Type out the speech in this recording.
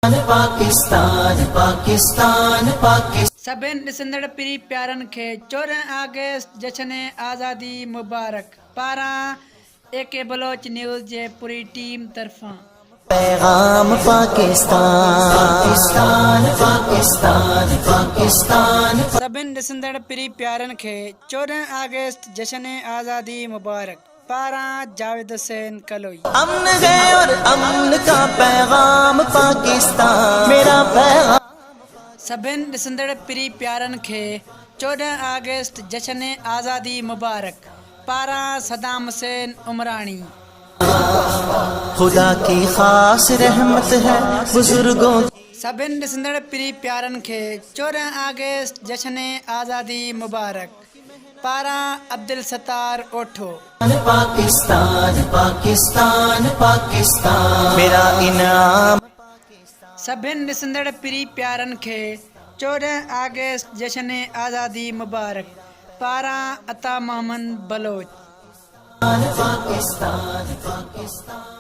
پاڪستان پاڪستان پاڪستان. سڀن ڏسندڙ پرين پيارن کي 14 آگسٽ جشن آزادي مبارڪ پاران اي ڪي بلوچ نيوز جي پوري ٽيم طرفان. پيغام پاڪستان پاڪستان پاڪستان پاڪستان. سڀن ڏسندڙ پرين پيارن کي 14 آگسٽ جشن آزادي مبارڪ. پاران جاويد حسين ڪلوئي. امن هي اور امن ڪا پيغام پاڪستان ميرا پيغام. سڀن ڏسندڙ پرين پيارن کي 14 آگسٽ جشن آزادي مبارڪ پاران صدام حسين عمراڻي. خدا ڪي خاص رحمت هي بزرگون ڪي. سڀن ڏسندڙ پرين پيارن کي 14 آگسٽ جشن آزادي مبارڪ. پاران عبدالستار اوٺو. پاڪستان پاڪستان پاڪستان ميرا انعام پاڪستان. سڀن ڏسندڙ پرين پيارن کي 14 آگسٽ جشن آزادي مبارڪ پاران عطا محمد بلوچ. پاڪستان پاڪستان.